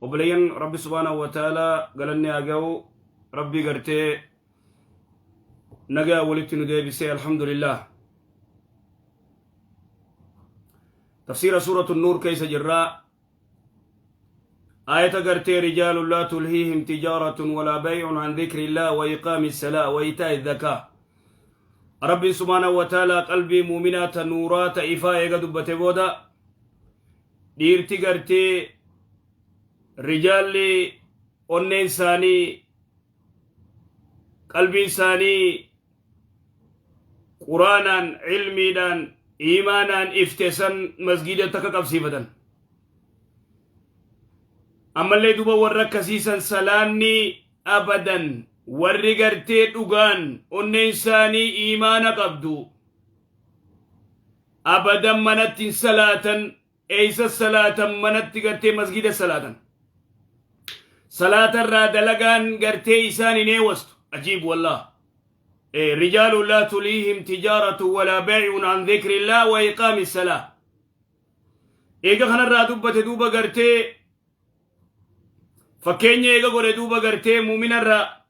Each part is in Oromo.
Obboleeyyan Rabbi subhaanahu wa ta'ala galanni haa ga'u. Rabbii gartee nagaa walitti nu deebisee, alhamdulillah. Tafsiira Suuratu Nuur keessa jirraa. Aayata gartee rijaalun laa tulhiihim tijaaratun walaa bay'un an dhikrillah wa iqaami salaa wa itaa'i zakaa. Rabbiin subhaanahu wa ta'ala qalbii muuminaa ta nuuraa ta ifaa eega dubbate booda, dhiirti gartee rijaalli onneen isaanii, qalbiin isaanii quraanaan, ilmiidhaan, iimaanaan ifte san masgiidatti akka qabsiifatan. Ammallee duba warra akkasiisan salaanni abadan, warri gartee dhugaan onneen isaanii iimaana qabdu abadan manatti hin salaatan. Eeysa salaatan? Manatti gartee masgida salaatan. Salaatarraa dalagaan gartee isaan hin eewastu. Ajiib wallah. Rijaalu laa tuliihim tijaaratu walaa bay'un an dhikrillah wa iqaami salaa. Eega kanarraa dubbate duuba gartee fakkeenya eega godhe duuba gartee muuminarraa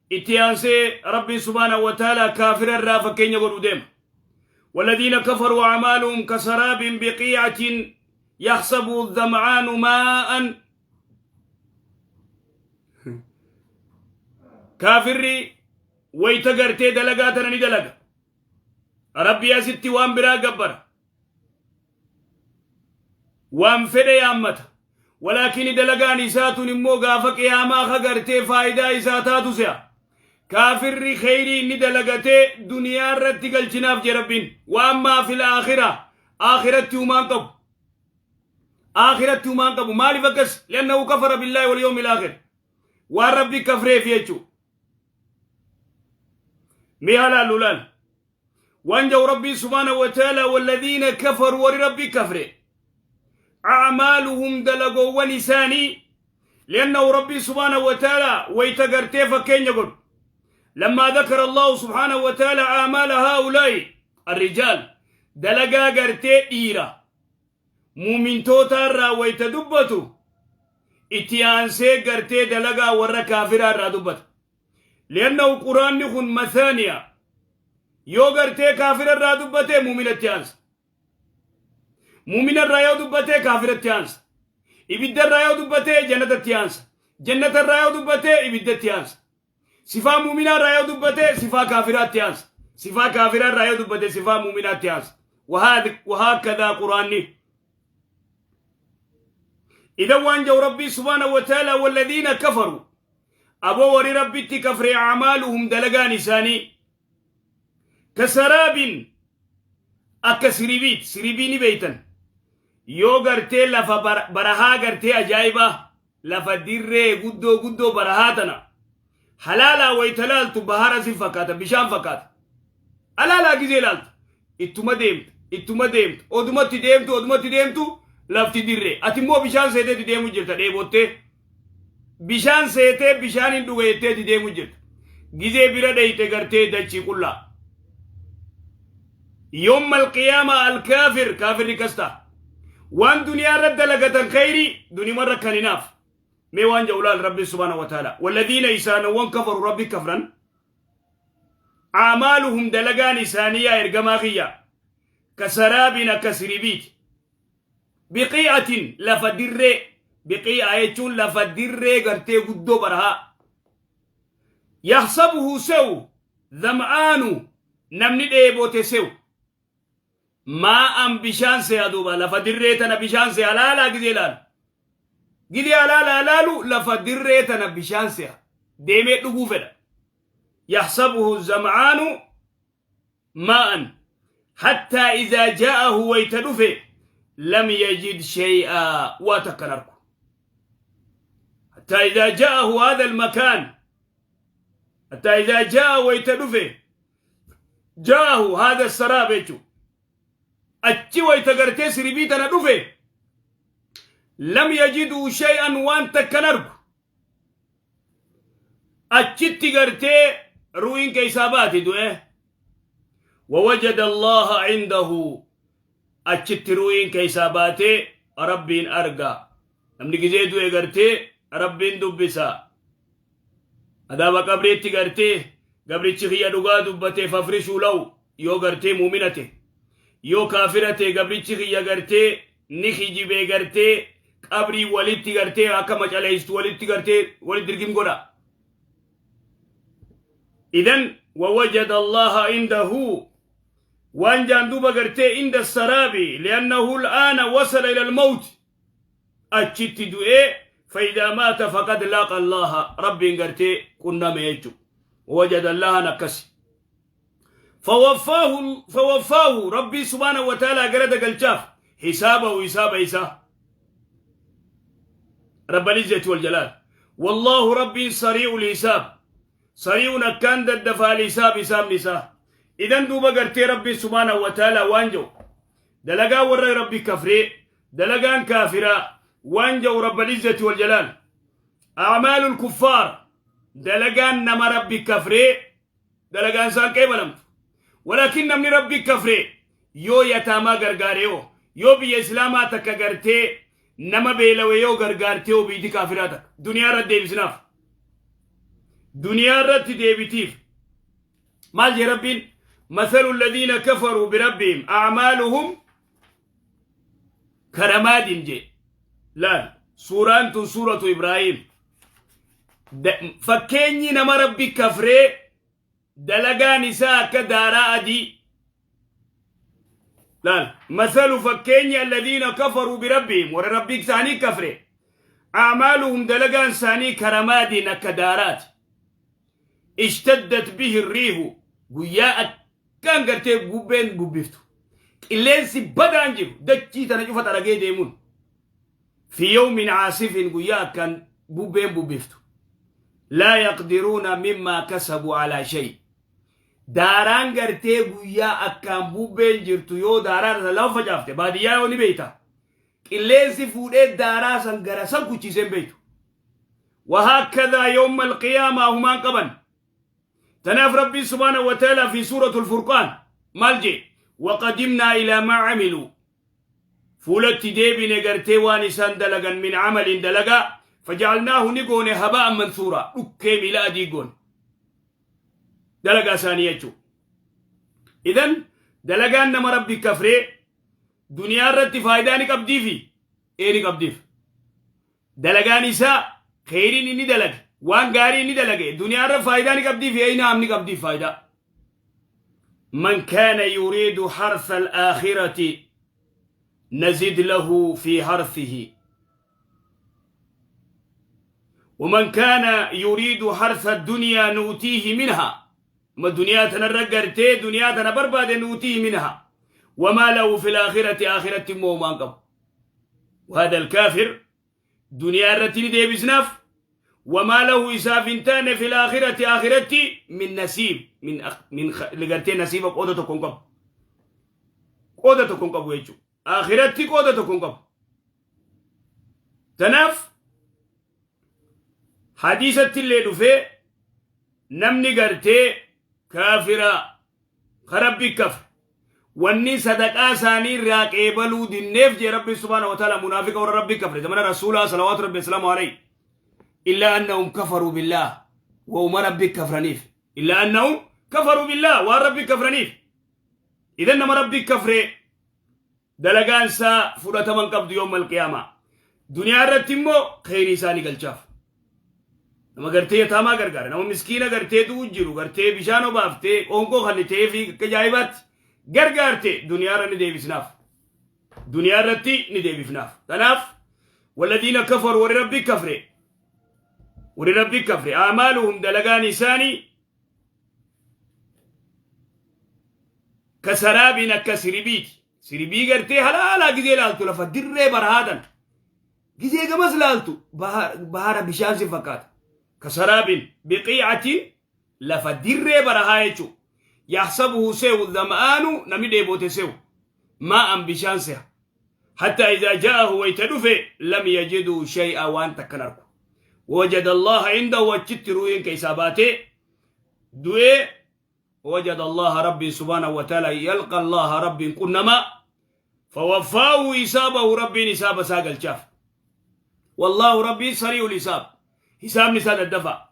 itti aansee Rabbiin subhaanahu wa ta'ala kaafirarraa fakkeenya godhu deema. والذين كفروا أعمالهم كسراب بقيعة يحسبه الظمآن ماء. Kaafirri wayta gartee dalagaa tana ni dalaga. Rabbi asitti waan biraa gabbara. Waan fedhe yaammata. Walaakin dalagaan isaa tun immoo gaafa qiyaamaa ka gartee faayidaa isaa taatu se'a. Kaafirri kheyrii inni dalagatee duniyaa irratti galchinaaf jee Rabbiin. Waan maa fil aakhira, aakhiratti humaan qabu. Aakhiratti humaan qabu. Maaliif akkas? Li'annahu kafara billaahi wal yawmil aakhir. Waan Rabbi kafreef jechuu. Mee halaallu laal. Waan jau Rabbiin subhaanahu wa ta'ala: walladhiina kafaru, warri Rabbi kafre, acmaaluhum, dalagoowwan isaanii. Liannahu Rabbiin subhaanahu wa ta'ala wayta gartee fakkeenya godhu, lammaa dhakara Allahu subhaanahu wa ta'ala acmaala haa'ulaa'i arrijaal, dalagaa gartee dhiira muumintootaa irraa wayta dubbatu, itti aansee gartee dalagaa warra kaafiraa irraa dubbata. Liannahu quraanni kun mathaaniya, yoo gartee kaafira irraa dubbate muuminatti aansa. Muumina irraa yoo dubbate kaafiratti aansa. Ibidda irraa yoo dubbate jannatatti aansa. Jannata irraa yoo dubbate ibiddatti aansa. Sifaa muuminaa irraa yoo dubbate sifaa kaafiraatti aansa. Sifaa kaafiraa irraa yoo dubbate sifaa muuminaatti aansa. Wahaakkadaa quraanni. Idan waan jau Rabbii subhaanahu wa ta'ala: walladhiina kafaru, aboo warri Rabbitti kafre, acmaaluhum, dalagaan isaanii, kasaraabin, akka siribiit. Siribii ni beeytan. Yoo gartee lafa barahaa gartee ajaa'ibaa, lafa dirree guddoo guddoo barahaa tana halaalaa wayta laaltu, bahara si fakkaata, bishaan fakkaata. Halaalaa gizee laaltu, ittuma deemtu, ittuma deemtu, odumatti deemtu, odumatti deemtu, lafti dirree, ati immoo bishaan seeteeti deemu jirta. Dheebottee bishaan seetee bishaan hin dhuga jetteeti deemu jirta. Gizee bira dheyte gartee dachii qullaa. Yawma alqiyaama alkaafir, kaafirri kas ta'a. Waan duniyaa irra dalagatan khayrii dunimarra kan hinaaf. Mee waan jedhu laal Rabbi subhaanahu wa ta'ala: walladhiina, isaanowwan, kafaru, Rabbi kafran, acmaaluhum, dalagaan isaanii yaa ergamaa kiyya, kasaraabin, akka siribiiti, biqii'atin, lafa dirree. Biqii'a jechuun lafa dirree gartee guddoo barahaa. Yaxsabuhu, se'u, zam'aanu, namni dheebote se'u, maa'an, bishaan se'a. Duuba lafa dirree tana bishaan se'a. Laalaa gizee laalu, gizee alaalaa laalu, lafa dirree tana bishaan se'a, deemee dhuguu fedha. Yaxsabuhu zam'aanu maa'an hattaa idaa jaa'ahu, wayta dhufe, lam yajid shay'a, waa takkan arku. Hattaa idaa jaa'ahu hada almakaan, hattaa idaa jaa'a, wayta dhufe, jaa'ahu hada saraab jechu. Achi wayta gartee siribii tana dhufe, lam yajiduu shay'an, waan takkan argu. Achitti gartee ru'iin keessaa baati, du'e. Wawajada Allaha cindahu, achitti ru'iin keessaa baatee Rabbiin arga. Namni gizee du'e gartee Rabbiin dubbisa. Adaaba qabriitti gartee gabrichi kiyya dhugaa dubbatee fafrishuu lahu yoo gartee muumina ta'e. Yoo kaafira ta'e gabrichi kiyya gartee ni kijibee gartee qabrii walitti gartee akka macaleessu walitti gartee walitti dirgim godha. Idan wawajada Allaha indahu waan jaan duuba gartee inda saraabi li'annahu al'aana wasala ila al-mawt achitti du'ee faidaa maata faqad laaqa Allaha Rabbiin gartee qunname jechuudha. Wajada Allahan akkasi. Fawaffaahu Rabbii subhaanahu wa ta'aalaa gara dagalchaaf hisaabahu hisaaba isaa. Rabbal izzati wal jalaal. Wallaahu Rabbiin sarii'ul hisaab. Sarii'uun akkaan daddafaa hisaab hisaabni isaa. Idan duuba gartee Rabbiin subhaanahu wa ta'aalaa waan jedhu dalagaa warra Rabbi kafree dalagaan kaafiraa waan jedhu Rabbal izzati wal jalaal. A'maalul kuffaar dalagaan nama Rabbi kafree dalagaan isaan qeebalamtu. Walaakin namni Rabbi kafre yoo yataamaa gargaare yoo biyya Islaamaa takka gartee nama beelawe yoo gargaarte yoo biyyi kaafiraa takka duniyaa irratti deebisnaaf. Duniyaa irratti deebitiif. Maal jee Rabbiin? Masalu alladhiina kafaruu birabbihim a'maaluhum karamaadin jee. Laal suuraan tun suuratu Ibraahim. Fakkeenyi nama Rabbi kafree dalagaan isaa akka daaraa adii. Laal masalu fakkeenyi alladhiina kafaruu birabbihim warra Rabbi isaanii kafre a'maaluhum dalagaan isaanii karamaadiin akka daaraati. Ishtaddat bihi riihu guyyaa akkaan gartee bubbeen bubbiftu. Qilleensi badaan jiru dachii tana cufa xaragee deemuun. Fi yawmin caasifin guyyaa akkaan bubbeen bubbiftu. Laa yaqdiruuna mimmaa kasabu alaa shay. Daaraan gartee guyyaa akkaan bubbeen jirtu yoo daaraa san lafa facaafte baadiyyaa yoo ni beeyta. Qilleensi fuudhee daaraa san gara san kuchiisee hin beeytu. Wahaakkadaa yawma alqiyaamaa humaan qaban. Tanaaf Rabbiin subhaanahu wa ta'ala fi suuratul Furqaan maal jee? Waqadimnaa ilaa maa camiluu. Fuulatti deebine gartee waan isaan dalagan min camalin dalagaa fajacalnaahu ni goone habaa'an mansuuraa dhukkee miila adii goone. Dalagaa isaanii jechuudha. Idan dalagaan nama Rabbi kafree duniyaa irratti faayidaa ni qabdiifi ee ni qabdiif. Dalagaan isaa kheyriin inni dalage waan gaarii inni dalage duniyaa irra faayidaa ni qabdiif ee naam ni qabdiif faayidaa. Man kaana yuriidu harsa al-aakhirati nazid lahu fi harsihi. ومن كان يريد حرث الدنيا نؤتيه منها ما دنيا تنرقرتي دنيا تنبرباد نؤتيه منها وما له في الآخرة آخرة مومان قبل. وهذا الكافر دنيا الرتي ديبسناف وما له إساف تان في الآخرة آخرتي من نسيب من أخ من خ... لقرتي نسيب قودة تكون قب قودة تكون قب ويجو آخرتي قودة تكون قب. تناف حديثة اللي دفه نمني قرتي كافرة خربي كفر wanni sadaqaa isaanii irraa qeebaluu dinneef jee Rabbi subhaanahu wa ta'ala munaafiqa warra Rabbi kafre zamana rasuulaa salawaatu Rabbi salaamu alayhi illaa annahum kafaruu billaah wa uma Rabbi kafraniif illaa annahum kafaruu billaah waan Rabbi kafraniif. Idan nama Rabbi kafre dalagaan isaa fudhataman qabdu yooma alqiyaamaa. Duniyaa irratti immoo kheyrii isaa ni galchaaf. Nama gartee yataamaa gargaara nama miskiina gartee du'u jiru gartee bishaan obaaftee qoonqoo kannitee fi akka ajaa'ibaatti gargaarte duniyaa irra ni deebisnaaf. Duniyaa irratti ni deebifnaaf. Kanaaf walladhiina kafaru warri Rabbi kafre warri Rabbi kafre amaaluhum dalagaan isaanii kasaraabiin akka siribiiti. Siribii gartee halaalaa gizee laaltu lafa dirree barahaatan gizee gamas laaltu bahara bishaan si fakkaata. Kasaraabin biqiicatiin lafa dirree barahaa jechuudha. Yaxsabuhu sehu dhama'aanu namni dheebote sehu maa'an bishaan seha. Hatta idhaa ja'ahu wayta dhufe lam yajiduu shay'a waan takkan arku. Wajada Allaha indahu achitti ruuhin keessaa baatee du'ee wajada Allaha Rabbiin subhaanahu wa ta'ala yalqa Allaha Rabbiin qunnamaa fawaffaahu isaabahu Rabbiin isaaba isaa galchaaf. Wallaahu Rabbiin sari'ul hisaab. Hisaabni isaa daddafaa.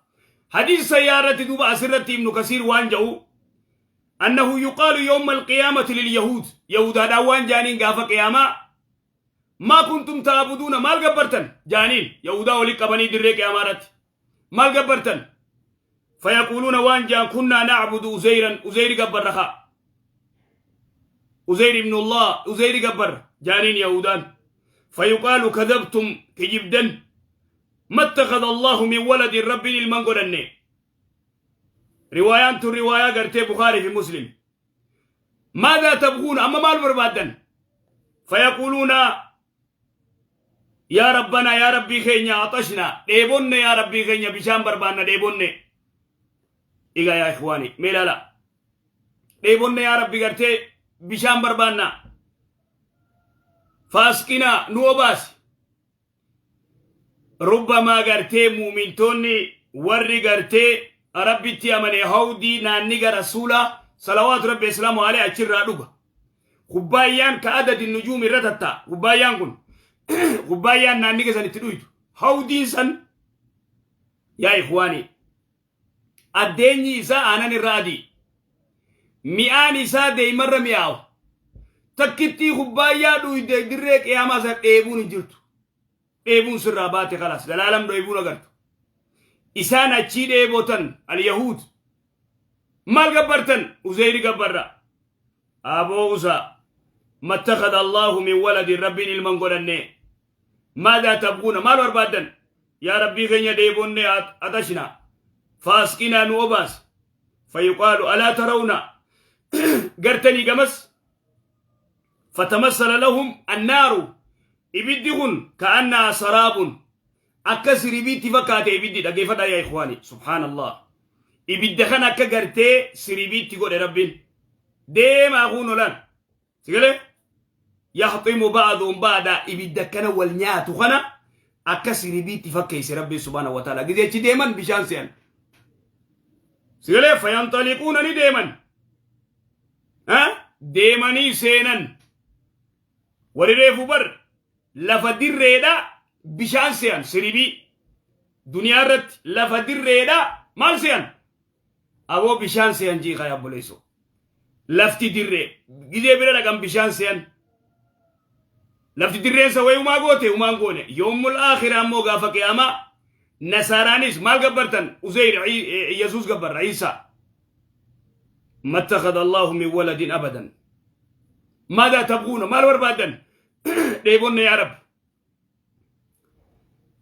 Hadiisa sayyaa irratti duuba asirratti Ibnu Kasiir waan ja'u annahu yuqaalu yawma alqiyaamati lilyahuud yahudaadhaan waan jaaniin gaafa qiyaamaa maa kuntum ta'abuduuna maal gabbartan jaaniin yahudaa wali qabanii dirree qiyaamaa irratti maal gabbartan fayaquuluuna waan jaan kunnaa na'budu uzeyran uzeyri gabbarra kaa uzeyr ibnullah uzeyri gabbarra jaaniin yahudaan fayuqaalu kadhabtum kijibdan mattakhadha allahu min waladin rabbiin ilman godhanne riwaayaan tun riwaayaa gartee bukaarii fi muslim maadaa tabguuna amma maal barbaaddan fayaquuluuna yaa rabbanaa yaa rabbii keenya axashna dheebonne yaa rabbii keenya bishaan barbaanna dheebonne egaa yaa ikhwaani mee ilaala dheebonne yaa rabbi gartee bishaan barbaanna faasqinaa nu obaasi Rubbamaa gartee muumintoonni warri gartee Rabbitti amane hawdii naanniga rasuulaa salawaatu rabbi islaamu alee achirraa dhuga. Kubbaayyaan ka adadi nujuum irra tattaa kubbaayyaan kun kubbaayyaan naanniga san itti dhuytu hawdiin san yaa ikhwaanii addeenyi isaa aanan irra adii mi'aan isaa deeymarra mi'aawu takkittii kubbaayyaa dhuyde dirree qiyaamaa san dheebuun hin jirtu dheebuun sirraa baate kalaas zalaalam dheebuun agartu isaan achii dheebotan alyahuud maal gabbartan uzeyri gabbarra aboo usaa mattakada allaahu min waladin rabbiin ilman godhanne maadaa tabguuna maal barbaaddan yaa rabbii keenya dheebonne atashna faasqinaa nu obaas fayuqaalu alaa tarawna gartanii gamas fatamassala lahum annaaru ibiddi kun ka'annaa saraabun akka siribiitti fakkaate ibiddi dhaggeeffadhaa yaa ikhwaani subhaanallah ibidda kana akka gartee siribiitti godhe rabbiin deemaa kun olaan Sigalee? Yaxximu ba'duun ba'da ibidda akkana wal nyaatu kana akka siribiitti fakkeesse Rabbiin subhaanahu wa ta'ala. Gizee achi deeman bishaan se'an. Sigalee fayanxaliquuna ni deeman. Deemanii seenan. Warri reefu bar lafa dirreedha bishaan se'an siribii. Duniyaa irratti lafa dirreedha maal se'an? Aboo bishaan se'an jiiqa yaa obboleessoo. Lafti dirree gizee bira dhaqan bishaan se'an. Lafti dirreensa wayi umaa goote umaan goone. Yoomul aakhira ammoo gaafa qiyaamaa nasaaraanis maal gabbartan Uzeyr Yesuus gabbarra Iisaa. Mattakhadha Allahu min waladin abadan. Maadaa tabguuna maal barbaaddan? Dheebonne yaa Rabbi.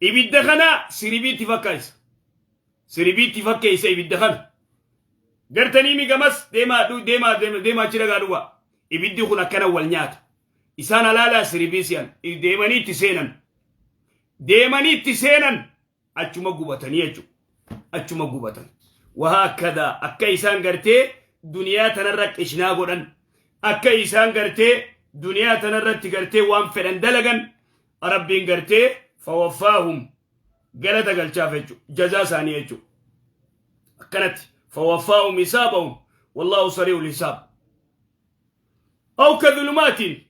Ibidda kana siribiitti fakkaaysa. Siribiitti fakkeessa ibidda kana. Gartanii mi gamas deemaa deemaa deemaa achi dhagaa dhugaa. Ibiddi kun akkana wal nyaata. Isaan alaalaa siribii si'an deemanii itti seenan. Deemanii itti seenan achuma gubatanii jechuudha. Achuma gubatan. Wahaakkadaa akka isaan gartee duniyaa tanarra qishnaa godhan. Akka isaan gartee duniyaa tanarratti gartee waan fedhan dalagan Rabbiin gartee fawaffaahum galata galchaaf jechuudha. Jazaa isaanii jechuudha. Akkanatti fawaffaahum hisaabahum wallaahu sari'ul hisaab. Aw kadhulumaatiin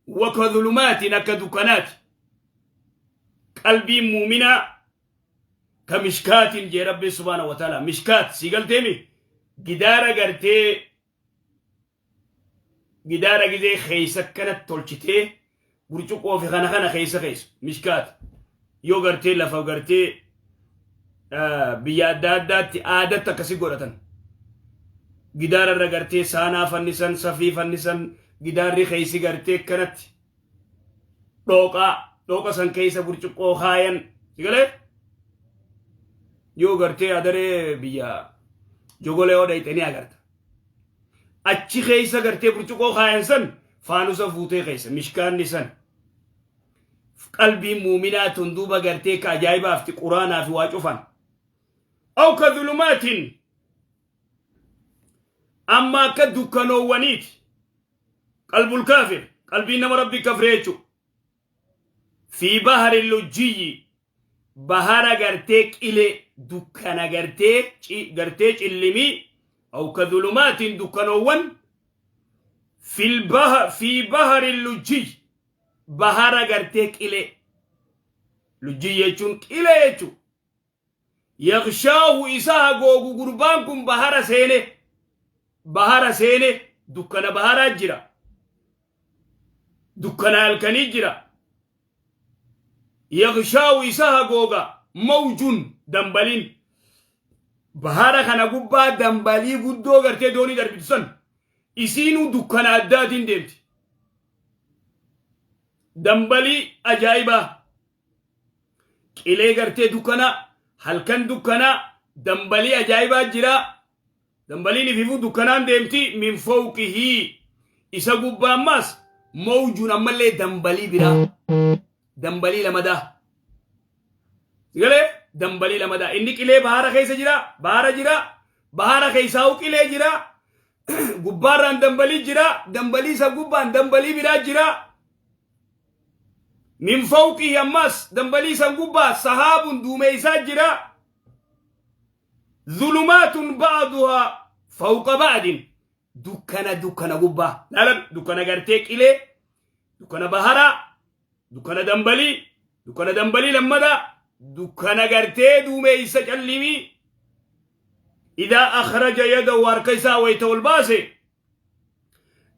wa kadhulumaatiin akka dukkanaati. Qalbiin muuminaa ka mishkaatiin jee Rabbiin subhaanahu wa ta'ala mishkaat sii galteemi gidaara gartee gidaara gizee keessa akkanatti tolchitee burcuqqoo fi kana kana keessa keessa mishkaat yoo gartee lafa gartee biyya adda addaatti aadatti akkasi godhatan gidaara irra gartee saanaa fannisan safii fannisan gidaarri keessi gartee akkanatti dhooqaa dhooqa san keessa burcuqqoo kaayan si galee yoo gartee adaree biyya jogolee yoo dhayxanii agarta achi keessa gartee burcuqoo kaayan san faanusa fuutee keessa mishkaanni san qalbiin muuminaa tun duuba gartee ka ajaa'ibaafti quraanaa fi waa cufan aw ka zulumaatiin amma akka dukkanoowwaniiti qalbul kaafir qalbiin nama rabbi kafree jechuudha fi bahari lujjiyyi bahara gartee qilee dukkana gartee gartee cillimii aw ka zulumaatiin dukkanoowwan fi bahari lujjiyyi bahara gartee qilee. Lujjii jechuun qilee jechuudha. Yaqshaahu isa hagoogu gurbaan kun bahara seene. Bahara seene dukkana baharaa jira. Dukkana halkanii jira. Yaqshaahu isa hagooga mawjun dambaliin. Bahara kana gubbaa dambalii guddoo gartee doonii darbitu san isiinuu dukkana addaatiin deemti. Dambalii ajaa'ibaa. Qilee gartee dukkanaa, halkan dukkanaa, dambalii ajaa'ibaa jira. Dambaliin ififuu dukkanaan deemti min fawqihii. Isa gubbaa ammaas mawjuun ammallee dambalii biraa. Dambalii lamadaa. Galee dambalii lamadaa. Inni qilee bahara keessa jira, bahara jira, bahara keessaa'u qilee jira. Gubbaarraan dambalii jira, dambalii isa gubbaan dambalii biraa jira. Min fawqii ammas dambalii san gubbaa sahaabun duumeysaa jira. Zulumaatun ba'duhaa fawqa ba'din dukkana dukkana gubbaa. Laalan dukkana gartee qilee, dukkana baharaa, dukkana dambalii, dukkana dambalii lammadaa, dukkana gartee duumeysa callimii. Idaa akhraja yadahu harka isaa wayta ol baase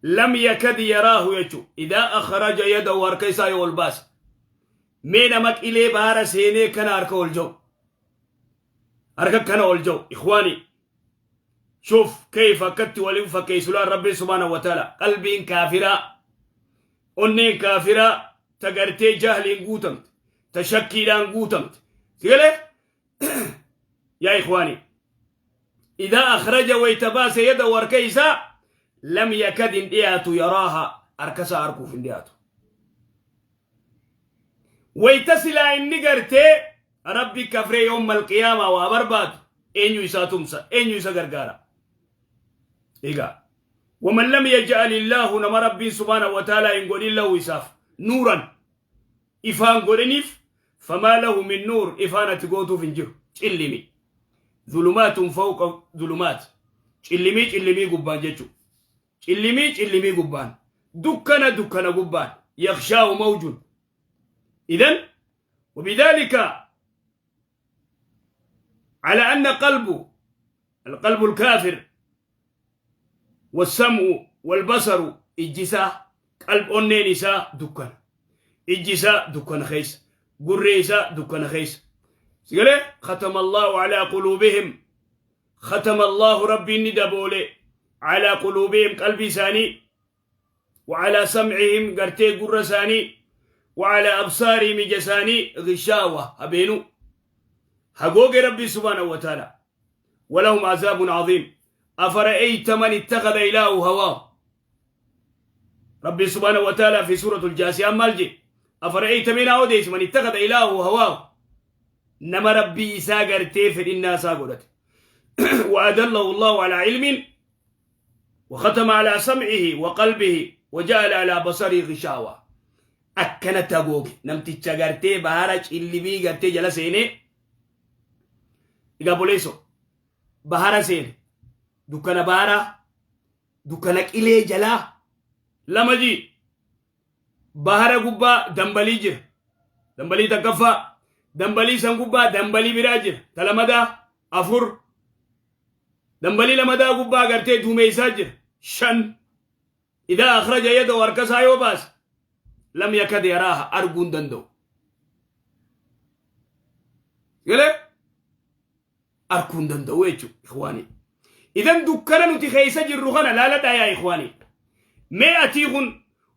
lam yakad yaraahu jechu idaa akhraja yadahu harka isaa yoo ol baase mee nama qilee baara seenee kana harka ol ja'u harka kana ol ja'u ikhwaani shuf kayfa akkatti waliin fakkeessu laan rabbiin subhaanahu wa ta'ala qalbiin kaafiraa onneen kaafiraa ta gartee jahliin guutamte ta shakkiidhaan guutamte sigalee yaa ikhwaani idaa akhraja wayta baase yadahu harka isaa lam yakad hin dhiyaatu yaraaha harka isaa arkuuf hin dhiyaatu wayta silaa inni gartee rabbi kafree yoomma alqiyaamaa waa barbaadu eenyu isaa tumsa eenyu isa gargaara egaa waman lam yaj'al illaahu nama rabbiin subhaanahu wa ta'aalaa hin godhin lahu isaaf nuuran ifaan godhiniif famaa lahu min nuur ifaan ati gootuuf hin jiru cillimi zulumaatun fawqa zulumaat cillimii cillimii gubbaan jechu cillimii cillimii gubbaan dukkana dukkana gubbaan yakshaahu mawjun idan وبذلك على أن قلبه القلب الكافر والسمع والبصر ijjisaa qalb onneen isaa dukkana ijji isaa dukkana keessa gurri isaa dukkana keessa sigalee khatama Allahu alaa quluubihim khatama Allahu rabbiin ni daboole alaa quluubihim qalbii isaanii وعلى سمعهم قرتي قرة ثاني وعلى أبصارهم جساني غشاوة هبينو حقوق ربي سبحانه وتعالى ولهم عذاب عظيم أفرأيت من اتخذ إلهه هواه ربي سبحانه وتعالى في سورة الجاسية مالجي أفرأيت من أوديس من اتخذ إلهه هواه نما ربي إسا قرتي في الناس قلت وأدله الله على علم وختم على سمعه وقلبه وجعل على بصره غشاوة akkanatti hagooge namticha gartee bahara cillibii gartee jala seenee egaa boleeso bahara seene dukkana baharaa dukkana qilee jalaa lama jii bahara gubbaa dambalii jira dambalii takkaffaa dambalii san gubbaa dambalii biraa jira ta lamadaa afur dambalii lamadaa gubbaa gartee duumeysaa jira shan idaa akhraja yadahu harka isaa yoo baase lam yakad yaraaha arguu hin danda'u galee arkuu hin danda'u jechuudha ikhwaanii. Idan dukkana nuti keessa jirru kana laaladhaa yaa ikhwaanii. Mee atii kun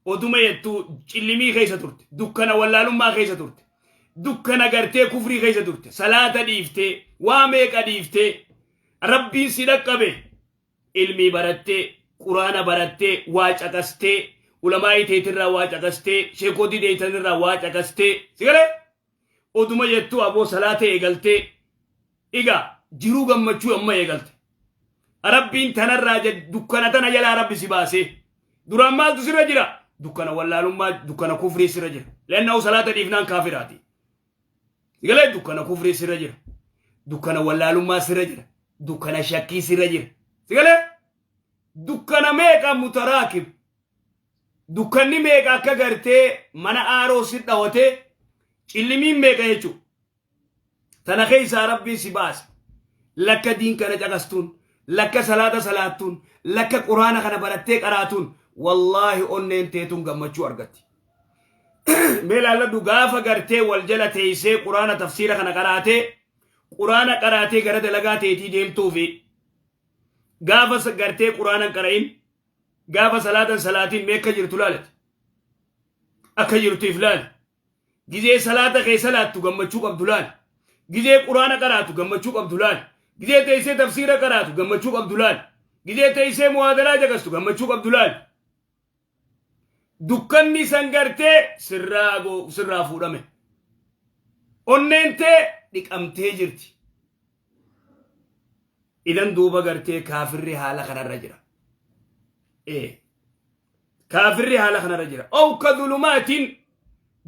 oduma jettuu cillimii keessa turte dukkana wallaalummaa keessa turte dukkana gartee kufrii keessa turte salaata dhiiftee waa meeqa dhiiftee rabbiin si dhaqqabe ilmii barattee quraana barattee waa caqastee ulamaa'ii teetirraa waa caqastee sheekotii teetanirraa waa caqastee si galee oduma jettuu aboo salaata eegaltee egaa jiruu gammachuu amma eegalte rabbiin tanarraa dukkana tana jalaa rabbi si baasee duraan maaltu sirra jira dukkana wallaalummaa dukkana kufrii sirra jira leannahu salaata dhiifnaan kaafiraati galee dukkana kufrii sirra jira dukkana wallaalummaa sirra jira dukkana shakkii sirra jira sigalee dukkana meeqa mutaraakib dukkanni meeqa akka gartee mana aaroo si dhawatee Cillimiin meeqa jechuudha. Tana keessaa Rabbiin si baase. Lakka diin kana caqastuun, lakka salaata salaattuun, lakka Quraana kana barattee qaraatuun, wallaahi onneen teetuun gammachuu argatti. Mee laalladhu, gaafa gartee wal jala teessee Quraana tafsiira kana qaraatee, Quraana qaraatee gara dalagaa teetii deemtuufi gaafa gartee Quraana hin qara'in, gaafa salaatan salaatiin, mee akka jirtu laalati. Akka jirtu if laali. Gizee salaata kee salaattu gammachuu qabdu laali. Gizee Quraana qaraatu gammachuu qabdu laali. Gizee teessee tafsiira qaraatu gammachuu qabdu laali. Gizee teessee muhaadaraa caqastu gammachuu qabdu laali. Dukkanni san gartee sirraa fuudhame. Onneen tee dhiqamtee jirti. Idan duuba gartee kaafirri haala kanarra jira. Kaafirri haala kanarra jira. أو كظلمات,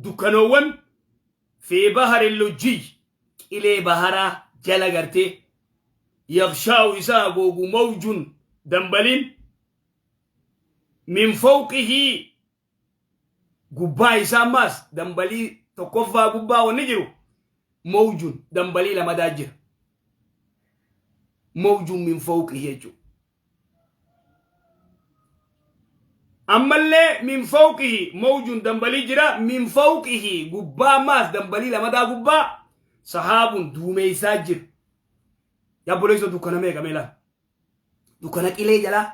dukkanoowwan, في بحر لجي, qilee baharaa jala gartee, يغشاه, isaa hagoogu, موج, dambaliin, من فوقه, gubbaa isaa ammaas dambalii tokkoffaa gubbaa wanni jiru, موج, dambalii lamadaa jira. موج من فوقه jechuudha. Ammallee من فوقه موج, dambalii jira, من فوقه, gubbaa ammaas dambalii lamadaa gubbaa, سحاب, duumeysaa jira. Yaabboleessoo, dukkana meeqa meelaa? Dukkana qilee jalaa,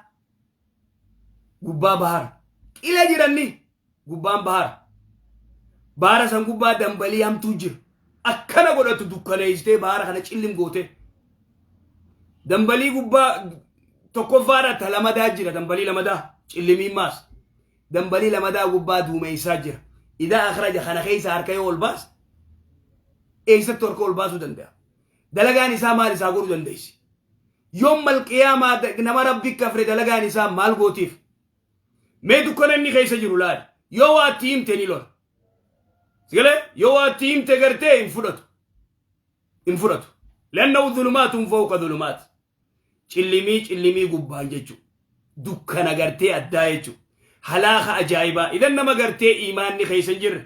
gubbaa bahara. Qilee jiranni gubbaan bahara. Bahara san gubbaa dambalii hamtuu jira. Akkana godhatu dukkaneessitee bahara kana cillim goote. Dambalii gubbaa tokkoffaadha, ta lamadaa jira, dambalii lamadaa cillimiin maas. Dambalii lamadaa gubbaa duumeysaa jira. إذا أخرج, kana keessa harka yoo ol baas, eessatti harka ol baasuu danda'a? Dalagaan isaa maal isaa godhuu dandeessi? يوم القيامة nama Rabbi kafre dalagaan isaa maal gootiif? Mee dukkana inni keessa jiru laali. Yoo waa itti himte ni lola. Sigalee, yoo waa itti himte gartee hin fudhatu. Hin fudhatu. لأنه ظلمات فوق ظلمات. Cillimii cillimii gubbaan jechuudha. Dukkana gartee addaa jechuudha. Halaaka ajaa'ibaa. Idan nama gartee imaanni keessa hin jirre,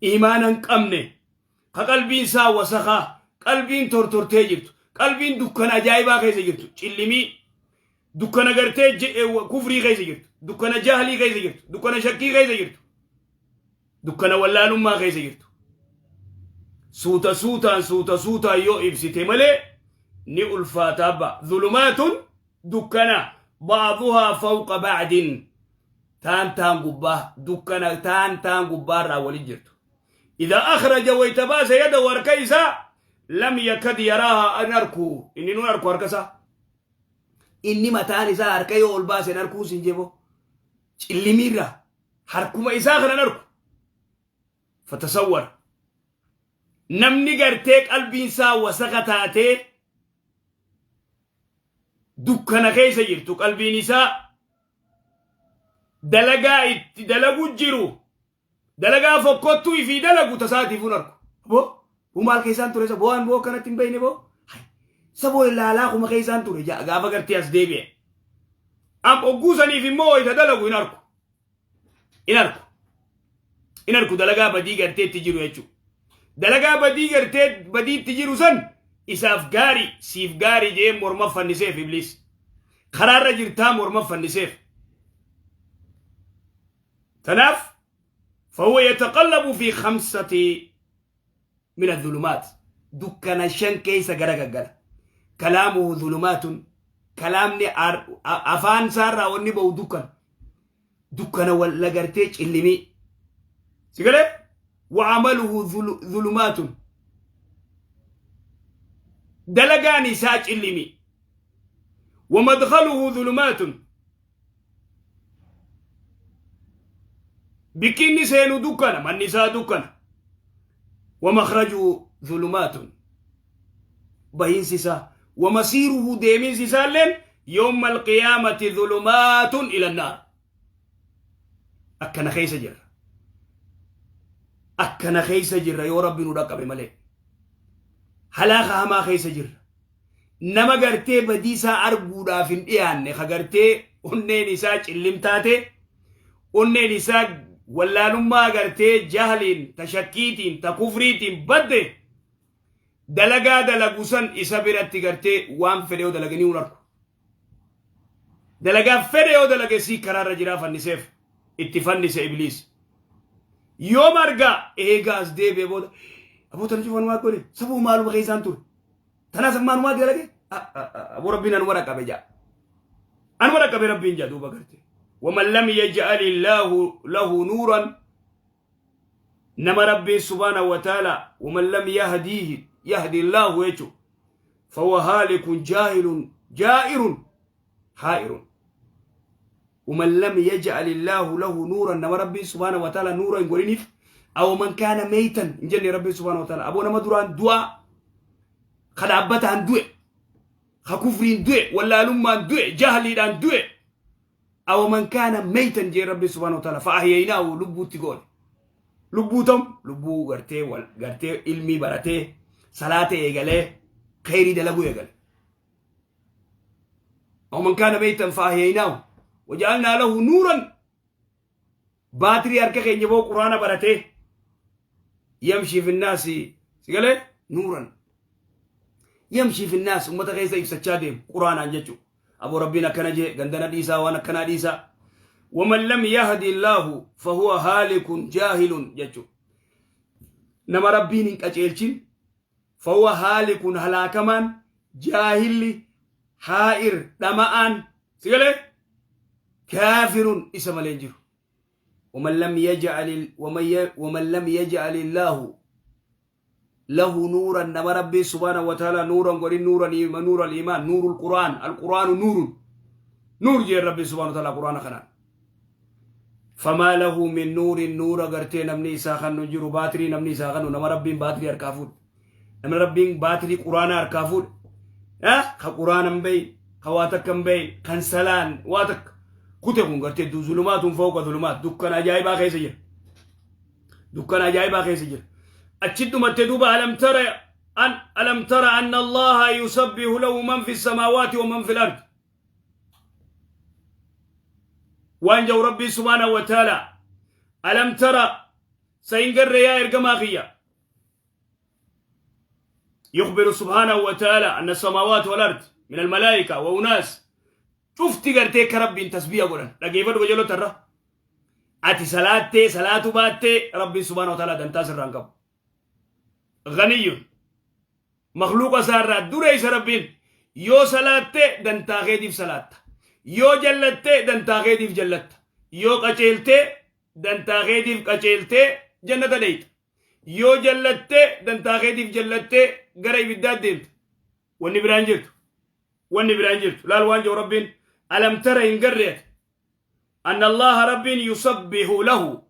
imaana hin qabne, ka qalbiin isaa wasakaa, qalbiin tortortee jirtu, qalbiin dukkana ajaa'ibaa keessa jirtu, cillimii dukkana gartee kufrii keessa jirtu, dukkana jahlii keessa jirtu, dukkana shakkii keessa jirtu, dukkana wallaalummaa keessa jirtu. Suuta suutaan, suuta suutaan yoo ibsite malee ni ulfaataa ba'a. ظلمات, dukkana, بعضها فوق بعض, taan taan gubbaa, dukkana taan taan gubbaarraa walin jirtu. إذا أخرج, wayta baase, يده, harka isaa, لم يكد يراها, an arku, inni nun arku harka isaa. Inni mataan isaa harka yoo ol baase arguu sin jebo. Cillimiirra harkuma isaa kanan arku. فتصور namni gartee qalbiin isaa wasaka taatee dukkana keessa jirtu, qalbiin isaa dalagaa itti dalagu jiru, dalagaa fokkottuu ifii dalagu tasaatiif hin arku. Boo, boo, maal keessaan ture? Boo, waan boo akkanatti hin beekne, boo. Saboo ilaalaa kuma keessaan ture gaafa gartee as deebi'e. Am ogguu saniif immoo wayita dalagu hin arku. Hin arku. Hin arku dalagaa badii gartee itti jiru jechuudha. Dalagaa badii gartee badii itti jiru san isaaf gaarii, siif gaarii jee morma fanniseef Ibliis. Karaarra jirtaa morma fanniseef. Tanaaf فهو يتقلب في خمسة من الظلمات, dukkana shan keessa garagaggala. كلامه ظلمات, kalaamni afaan isaarraa wanni ba'u dukkana. Dukkana walla gartee cillimii. Sigalee, وعمله ظلمات, dalagaan isaa cillimii. ومدخله ظلمات, bikki inni seenu dukkana, manni isaa dukkana. ومخرجه ظلمات, bahiinsi isaa. ومصيره, deeminsi isaalleen, يوم القيامة ظلمات إلى النار. Akkana keessa jirra. Akkana keessa jirra yoo Rabbi nu dhaqqabe malee. Halaaka hamaa keessa jirra. Nama gartee badii isaa arguudhaaf hin dhiyaanne, ka gartee onneen isaa cillim taate, onneen isaa Wallaalummaa gartee jahliin, ta shakkiitiin, ta kufriitiin badde dalagaa dalagu san isa biratti gartee waan fedhe yoo dalage ni arku. Dalagaa fedhe yoo dalage sii karaarra jiraa fanniseef itti fannise Ibliis. Yoom argaa? Eega as deebi'e booda, aboo tana cufa numaa godhe, sabuu maaluma keessaan ture. Tanaas ammaa dalage, aboo Rabbiin anuma dhaqqabe jaa. Anuma dhaqqabe Rabbiin jaa duuba garte. ومن لم يجعل الله له نورا, nama Rabbiin سبحانه وتعالى, ومن لم يهديه يهدي الله يجو, فهو هالك جاهل جائر حائر. ومن لم يجعل الله له نورا, nama Rabbiin سبحانه وتعالى نورا hin أو من كان ميتا hin jenne Rabbi سبحانه وتعالى. Aboo nama duraan du'a ka dhaabbataan du'e, ka kufriin du'e, wallaalummaan du'e, jahliidhaan du'e. أو من كان ميتا jee Rabbi سبحانه وتعالى, فأحييناه, lubbuutti goone. Lubbuu tam lubbuu gartee wal gartee ilmii baratee, salaata eegalee, khayrii dalaguu eegale. أو من كان ميتا فأحييناه وجعلنا له نورا, baatirii harka keenya boo Quraana baratee, يمشي في الناس, sigalee نورا يمشي في الناس, ummata keessa ibsachaa deemu Quraanaan jechu. Aboo Rabbiin akkana jee, gandana dhiisaa, waan akkanaa dhiisaa. ومن لم يهدي الله فهو هالك جاهل jechu. Nama Rabbiin hin qaceelchin, فهو هالك, halaakamaan, jaahilli, haa'ir, dhama'aan, sigalee kaafirun isa malee hin jiru. ومن لم يجعل ومن, ومن لم يجعل الله له نورا, nama Rabbi سبحانه وتعالى نورا قولين, نورا نور الإيمان, نور القرآن. القرآن نور, نور jee Rabbi سبحانه وتعالى قرآن خنان. فما له من نور, نور gartee namni isaa kan jiru, baatirii namni isaa kanu, nama Rabbiin baatirii harkaa fuudhe, nama Rabbiin baatirii Quraana harkaa fuudhe, ka Quraana hin beeyin, ka waa takka hin beeyin, kan salaan waa takka kute, kun gartee ظلمات فوق ظلمات, dukkana ajaa'ibaa keessa jira, dukkana ajaa'ibaa keessa jira. Achi dhumatte duuba. ألم تر أن الله يسبح له من في السماوات ومن في الأرض. Waan jau Rabbii سبحانه وتعالى, ألم تر, sa hin garre yaa ergamaa kiyya? يخبر سبحانه وتعالى أن السماوات والأرض من الملائكة وأناس cufti gartee ka Rabbiin tasbiya godhan. Dhageeffadhu qajeeloo tarra. Ati salaattee salaatu baattee Rabbiin سبحانه وتعالى dantaa sirraan qabu. غني, makhluuqa isaarraa dura isa Rabbiin. Yoo salaattee dantaa keetiif salaatta, yoo jallattee dantaa keetiif jallatta, yoo qaceeltee dantaa keetiif qaceeltee jannata dheeyta, yoo jallattee dantaa keetiif jallattee gara ibiddaa deemta. Wanni biraan jirtu, wanni biraan jirtu. Laal waan jiru Rabbiin, ألم تر, hin garreet, أن الله, Rabbiin, يسبح له,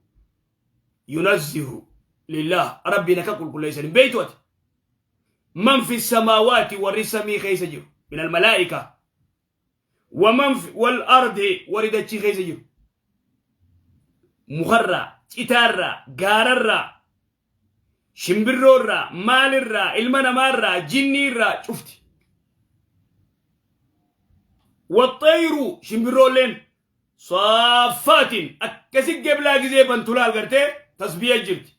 ينزه لله, Rabbiin akka qulqulleessan hin beeytu ati, من في السماوات, warri samii keessa jiru, من الملائكة, ومن في والأرض, warri dachii keessa jiru, mukarraa, citaarraa, gaararraa, shimbirroorraa, maalirraa, ilma namaarraa, jinniirraa, cufti. والطير, shimbirroolleen, صافات, akkasi geblaa gizee bantulaal gartee tasbiya jirti.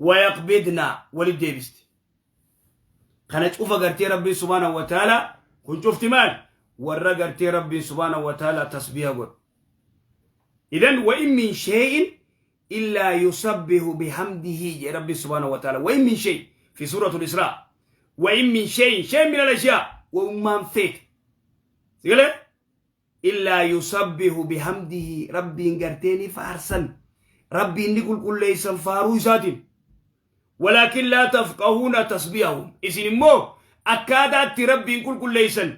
ويقبضن, walit deebisti. Kana cufa gartee Rabbiin سبحانه وتعالى kun cufti maal? Warra gartee Rabbiin سبحانه وتعالى tasbiha godhu. إذن وإن من شيء إلا يسبح بحمده jee Rabbi سبحانه وتعالى. وإن من شيء في سورة الإسراء. وإن من شيء, شيء من الأشياء, وأمان فيت سيقول إلا يسبح بحمده, Rabbiin garteeni faarsan, Rabbiin ni qulqulleeysan faaruu isaatiin. ولكن لا تفقهون تسبيحهم, isin immoo akkaataatti Rabbiin qulqulleeysan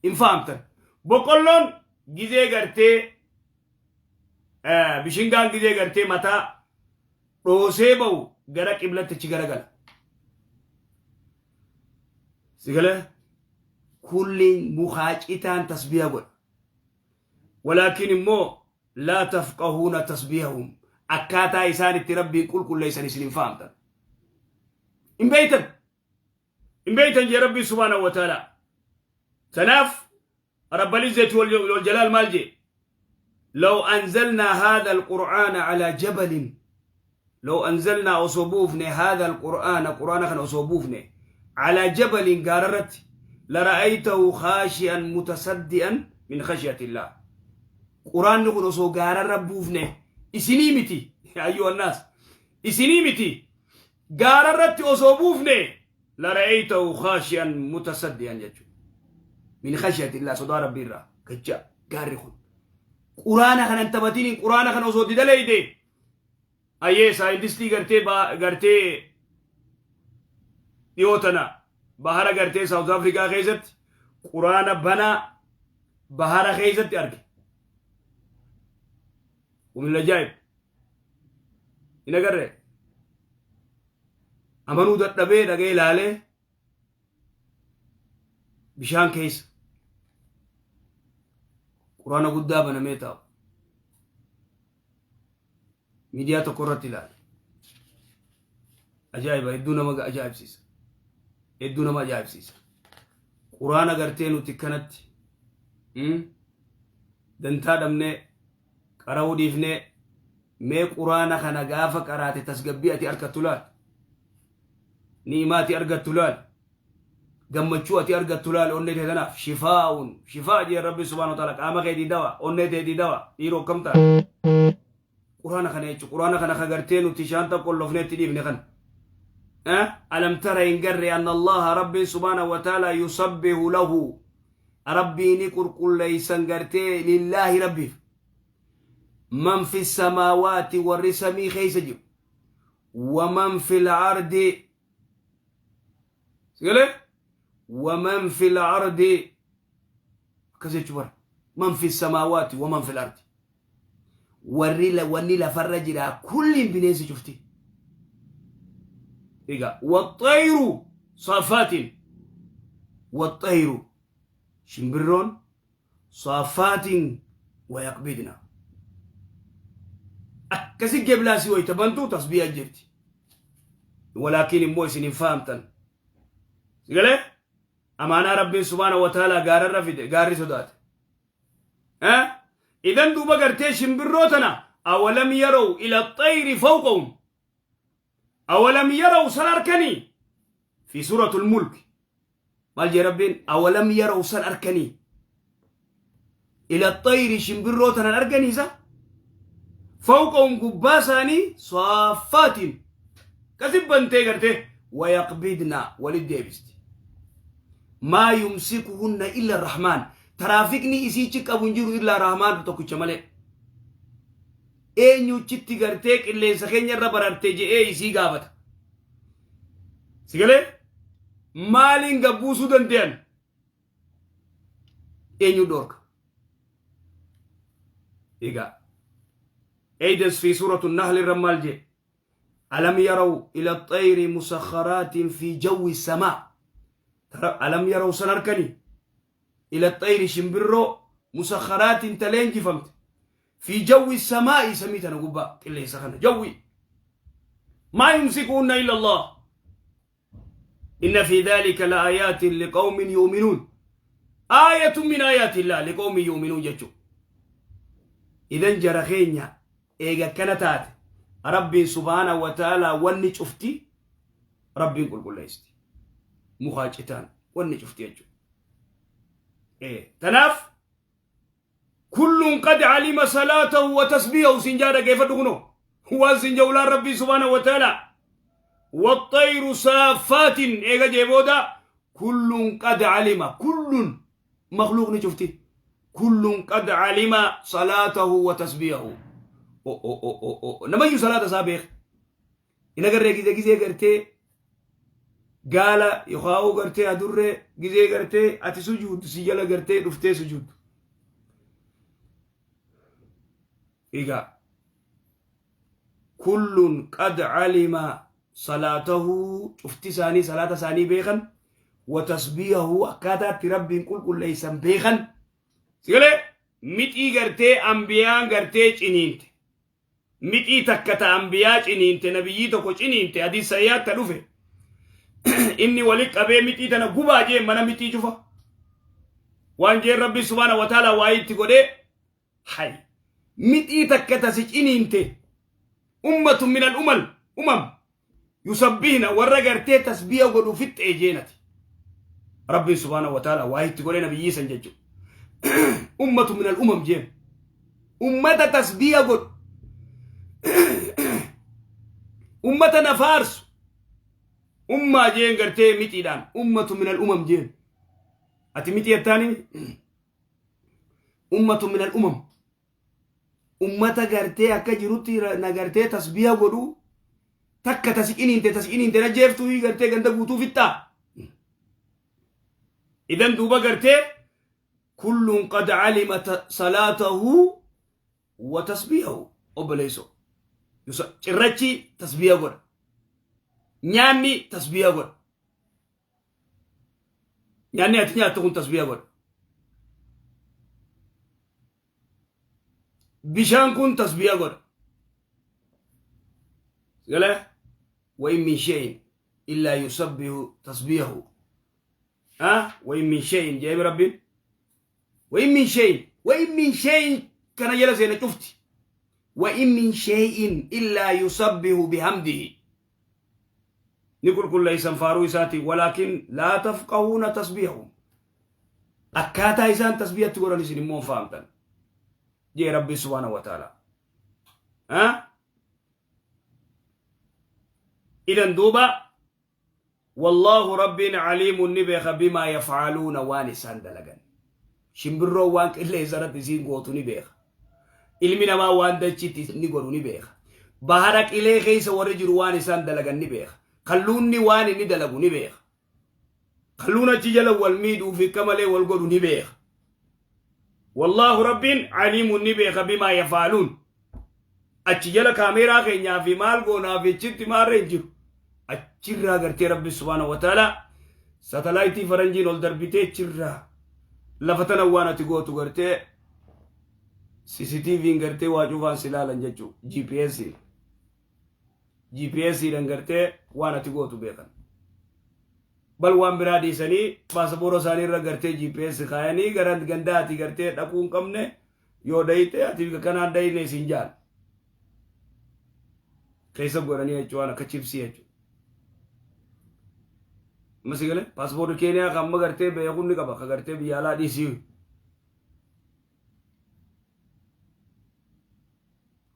hin fahamtan. Boqqolloon gizee gartee, bishingaan gizee gartee mataa dhoosee ba'u gara qiblatti achi garagala. Sigale kulliin mukaa citaan tasbiha godha. ولكن immoo لا تفقهون تسبيحهم, akkaataa isaan itti Rabbiin qulqulleessan isin hin fahamtan. Hin beeytan. Hin beeytan jee Rabbiin سبحانه وتعالى. Tanaaf رب العزة والجلال maal jee? Law anzalnaa haadha alqur'aana alaa jabalin, law anzalnaa osoo buufne, haadha alqur'aana qur'aana kana osoo buufne, alaa jabalin gaararratti, lara'aytahu khaashi'an mutasaddi'an min khashyatillaah. Qur'aanni kun osoo gaararra buufne, isinii miti, ayyuhannaas, isinii miti, gaararratti osoo buufne, lara'aytahu khaashi'an mutasaddi'an jechuudha. Min khashyatillaah, sodaa rabbii irraa gacha gaarri kun. Quraana kana hin taphatiniin, quraana kana osoo didaleeyde ayyee saayintistii gartee gartee dhiyoo tana bahara gartee South Africa keessatti quraana banaa bahara keessatti arge. Humna ajaa'ib. Hin agarree? Amanuu dadhabee dhagee ilaalee bishaan keessa quraana guddaa banamee taa'u miidiyaa tokko irratti ilaale. Ajaa'iba, hedduu nama ajaa'ibsiisa. Hedduu nama ajaa'ibsiisa. Quraana gartee nuti kanatti dantaa dhabnee qara'uu dhiifnee, mee quraana kana gaafa qaraate tasgabbii ati argattu laal. Ni'imaa ati argattu laal. Gammachuu ati argattu laal onnee tee tanaaf shifaa'uun shifaa jee Rabbi subhaanahu wa ta'ala, qaama keetii dawa, onnee teetii dawa, dhiiroo akkam ta'a. Quraana kana jechuun quraana kana ka gartee nuti shaanta qollofnee itti dhiifne kana. Alam tara hin garre anna Allaha Rabbiin subhaanahu wa ta'ala yusabbihu lahu Rabbiini qulqulleeysan gartee lillaahi Rabbiif man fi samaawaati warri samii keessa jiru, waman fil ardi, sigalee, waman fil ardi akkas jechuu bara, man fi samaawaati waman fil ardi, warri wanni lafarra jira kulliin, bineensi cufti egaa, waxxayru saafaatiin, waxxayru shimbirroon saafaatiin wayaqbidna akkasi geblaasii wayta bantu tasbiya jirti, walaakin immoo isin hin fahamtan. Sigalee, amaanaa Rabbiin subhaana wa ta'ala gaararra fide gaarri sodaate. Idan duuba gartee shimbirroo tana, awalam yaraw ila xayri fawqahum, awalam yaraw san arkanii, fi suratul Mulk maal jee Rabbiin? Awalam yaraw san arkanii, ila xayri shimbirroo tanan arganiisa, fawqahum gubbaa isaanii, saaffaatiin kasibbantee gartee, wayaqbidna walit deebisti, maa yumsikuhunna illa rahmaan, taraafikni isiichi qabu hin jiru illaa rahmaan tokkicha malee. Eenyuchitti gartee qilleensa keenya irra bararte je'ee isii gaafata. Sigalee, maaliin gabbuusuu danda'an? Eenyu dhorka? Egaa eedas fi suuratu Nahl irra maal jee? Alam yaraw ila xayri musakharaatin fi jawwi samaa, alam yaraw san arkanii, ila xayri shimbirroo, musakharaatin ta leenjifamte, fi jawwi samaa'i samii tana gubbaa qilleensa kana jawwi, maa yumsikuhunna illa Allah, inna fi dhalika la ayatin liqawmin yu'minuun, aayatun min ayaati illah liqawmin yu'minuun jechu. Idan jara keenya, eega akkana taate Rabbiin subhaanahu wa ta'aalaa wanni cufti Rabbiin qulqulleessiti, mukaa citaan wanni cufti jechuudha. Tanaaf kullun qad alima salaatahu wa tasbiihahu sin jaa, dhageeffadhu kunoo waan sin jawlaan Rabbiin subhaanahu wa ta'aalaa waxxayru saaffaatin eega jee booda, kullun qad alima, kullun makhluuqni cufti, kullun qad alima salaatahu wa tasbiihahu. Namayyuu salaata isaa beeka. Hin agarree gizee gizee gartee gaala yookaan gartee adurree gizee gartee ati sujuuddu si jala gartee dhuftee sujuuddu. Egaa kullun qad alima salaatahu, cufti isaanii salaata isaanii beekan, wa tasbiihahu akkaataatti Rabbiin qulqulleessan beekan. Sigalee, mixii gartee ambiyaan gartee ciniinte, mixii takka ta ambiyaa ciniinte, nabiyyii tokko ciniinte, hadiis sahihaatti dhufe, inni wali qabee mixii tana gubaa jee, mana mixii cufa waan jeen Rabbi subhaana wa ta'ala waa itti godhee hay. Mixii takka tasi ciniinte ummatu minal umal umam yusabbihna warra gartee tasbiya godhu fixxee jeenati. Rabbiin subhaanahu wa ta'ala waa itti godhee nabiyyii san jechuudha. Ummatu minal umam jeen. Ummata tasbiya godhu. Ummata na faarsu. Ummaa jeen gartee mixiidhaan ummatu minal umam jeen. Ati mixii jettaanii ummatu minal umam. Ummata gartee akka jirutti na gartee tasbiya godhu takka tasiqiniinte tasiqiniinte na jeeftuu gartee ganda guutuu fixxaa. Idan duuba gartee kullun qad calima salaatahu wa tasbiyahu obboleessoo. Cirrachi tasbiya godha. Nyaanni tasbiya godha. Nyaanni ati nyaattu kun tasbiya godha. Bishaan kun tasbiya godha. Galee wa in min shay'in illaa yusabbihu tasbiyahu. Ah, wa in min shay'in jedhee Rabbiin. Wa in min shay'in wa in min shay'in kana jala seena cufti. Wa in min shay'in illaa yusabbihu bihamdihi. Ni qulqulleessan faaruu isaatiin walaakin laa tafqahuuna tasbihahum. Akkaataa isaan tasbihatti godhan isin immoo hin fahamtan. Jee Rabbi subhaanahu wa ta'ala. Ah? Idan duuba wallaahu rabbiin caliimun ni beeka bimaa yafcaluuna waan isaan dalagan. Shimbirroon waan qilleensa irratti isiin gootu ni beeka. Ilmi namaa waan dachitti ni godhu ni beeka. Bahara qilee keessa warri jiru waan isaan dalagan ni beeka. Kalluunni waan inni dalagu ni beeka. Kalluun achi jala wal miidhuu fi akka malee wal godhu ni beeka. Wallaahu rabbiin caliimun ni beeka bimaa yafaaluun. Achi jala kaameeraa keenyaa fi maal goonaa fi achitti maarree hin jiru. Achirraa gartee rabbi subhaanahu wa ta'ala satalaayitii faranjiin ol darbitee achirraa lafa tana waan ati gootu gartee CCTV'n gartee waa cufaan si ilaalan jechuu GPS GPS dhaan gartee waan ati gootu beekan. Bal waan biraa dhiisanii paasapoora isaanii irra gartee GPS kaayanii gara gandaa ati gartee dhaquu hin qabne yoo dhayite ati kanaan dhayine isin jaal. Keessa godhanii jechuun waan akka chipsii jechuudha. Amma si galee paaspoorri Keeniyaa kan amma gartee beekuun ni qaba ka gartee biyya alaa dhiisii.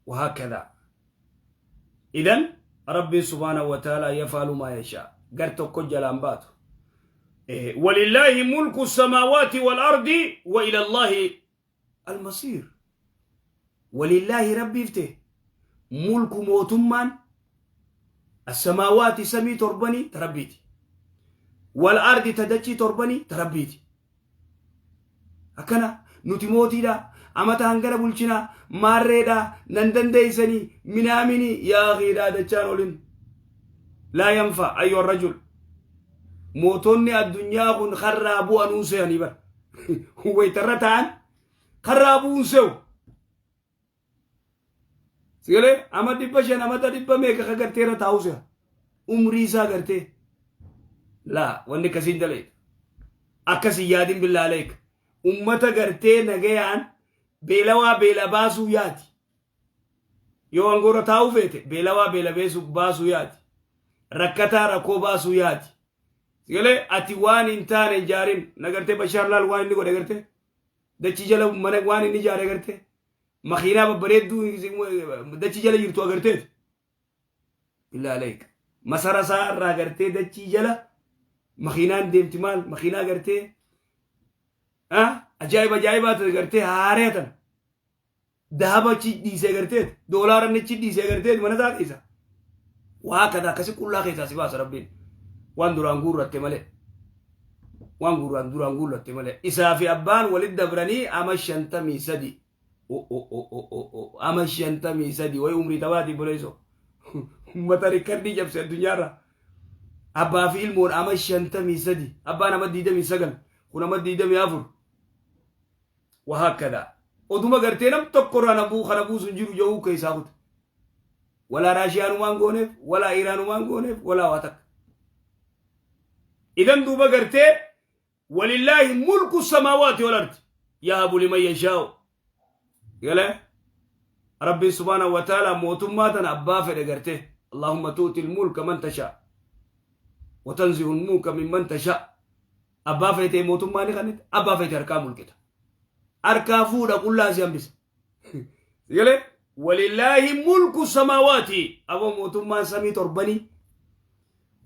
وهكذا إذن ربي سبحانه وتعالى يفعل ما يشاء قرت كجلان باتو إيه ولله ملك السماوات والأرض وإلى الله المصير ولله ربي فته ملك موتمان السماوات سمي تربني تربيتي والأرض تدجي تربني تربيتي Akkana nuti mootiidha amata hangana bulchina maarreedha nan dandeeysanii minaamini yaa akhiidhaa dachaan olin laa yanfa ayyuha rajul mootonni addunyaa kun karraa bu'anuun se'anii bar waytarra ta'an karraa bu'uun se'u sigalee ama 500 amata dhibba meeqa ka gartee irra taa'u se'a umrii isaa gartee laa wanni akkasiin daleeta akkas hin yaadin billaa aleek ummata gartee nagayaan beelawaa beela baasuu yaadi yoo angoorra taa'uu feete beelawaa beela baasuu yaadi rakkataa rakkoo baasuu yaadi sigalee ati waan hin taane hin jaarin na gartee Bashaar laal waan inni godhe gartee dachii jala mana waan inni ijaare gartee makiinaa babbareedduu dachii jala jirtu agarteeti. Billaa aleek. Masara isaa irraa gartee dachii jala makiinaan deemti maal makiinaa gartee ajaa'iba ajaa'ibaa ta'e gartee haaree tan dahaba achi dhiisee garteeti doolaara inni achi dhiisee garteeti mana isaa keessa. Waa kana akkasi qullaa keessaa si baasa rabbiin waan duraan guurratte malee. Waan guurraan duraan guurratte malee. Isaa fi abbaan walitti dabranii ama 53. Ama 53 wayi umrii tabaati boleessoo. Uummata rikkardii cabse addunyaarra. Abbaa fi ilmoon ama 53. Abbaan ama 29. Kun ama 24. Wahaakkadaa. Oduma gartee nam tokko irraa na buu kana buusu hin jiru jedhuu keessaa kute. Walaa Raashiyaanumaan gooneef, walaa Iiraanumaan gooneef, walaa waa takka. Idan duuba gartee walillaahi mulku samaawaati wal ardi yahabu liman yashaa'u. Galee? Rabbiin subhaanahu wa ta'ala mootummaa tana abbaa fedhe gartee Allahumma tuutil mulka man tashaa wa tanzi'ul mulka mimman tashaa. Abbaa feetee mootummaa ni kennita, abbaa feete harkaa mulqita. Harkaa fuudha qullaa si hambisa. Sigalee walillaahi mulku samaawaati aboo mootummaan samii torbanii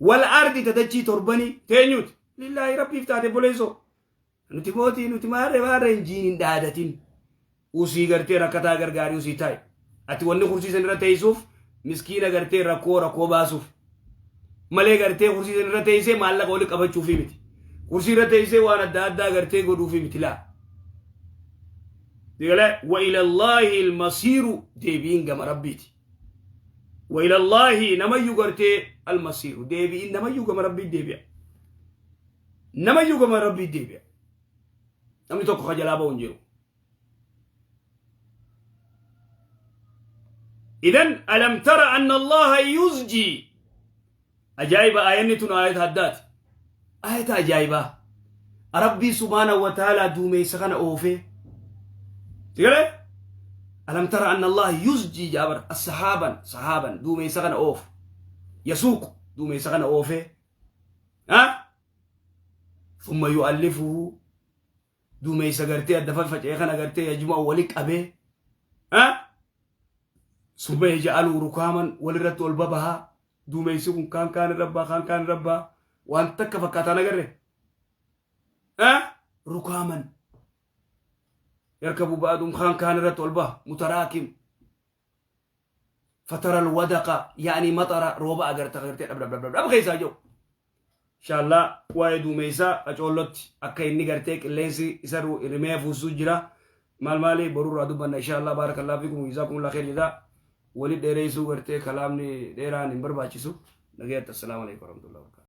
wal ardi tadachii torbanii teenyuuti lillaahi rabbiif taate boleessoo. Nuti mootii nuti maarree maarree hin jiin hin dhaadatin. Usii gartee rakkataa gargaarii usii taa'i. Ati wanni kursii san irra teessuuf miskiina gartee rakkoo rakkoo baasuuf. Malee gartee kursii san irra teessee maallaqa wali qabachuufi miti. Kursii irra teessee waan adda addaa gartee godhuufi miti laa. Digalee wa ilallaahi almasiiru deebiin gama rabbiiti. Wa ilallaahi namayyuu gartee almasiiru deebiin namayyuu gama rabbii deebi'a. Namayyuu gama rabbii deebi'a. Namni tokko ka jalaa ba'u hin jiru. Idan alam tara anna Allaha yuzjii. Ajaa'iba aayanni tun aayata addaati. Aayata ajaa'ibaa. Rabbii subhaanahu wa ta'aalaa duumeysa kana oofee. Sigalee? Alam tara anna Allaha yuzjii jaabar as-sahaaban sahaaban duumeysa kana oofu. Yasuuqu duumeysa kana oofee. Ha? Thumma yu'allifuhu duumeysa gartee adda faffaca'e kana gartee yajma'u wali qabee. Ha? Summa yaj'alu rukaaman walirratti ol babahaa. Duumeysi kun kaan kaan irra baha kaan kaan irra baha. Waan takka fakkaataan agarre. Ha? Rukaaman. Yarkabu ba'adum kaan kaan irratti ol baha. Mutaraakim. Fatara alwadaqa yaani maxara rooba agarta agartee dhab dhab dhab dhab keessaa jiru. Inshallah waa'ee duumeysaa qacoollotti akka inni gartee qilleensi isa rimee fuusuu jira. Maal maali borurraa dubbanna inshallah baarakallahu fikum jazaakumullah khair jazaa. Wali dheereessuu gartee kalaamni dheeraan hin barbaachisu. Nagayatti assalaamu alaikum warahmatullahi wabarakatuh.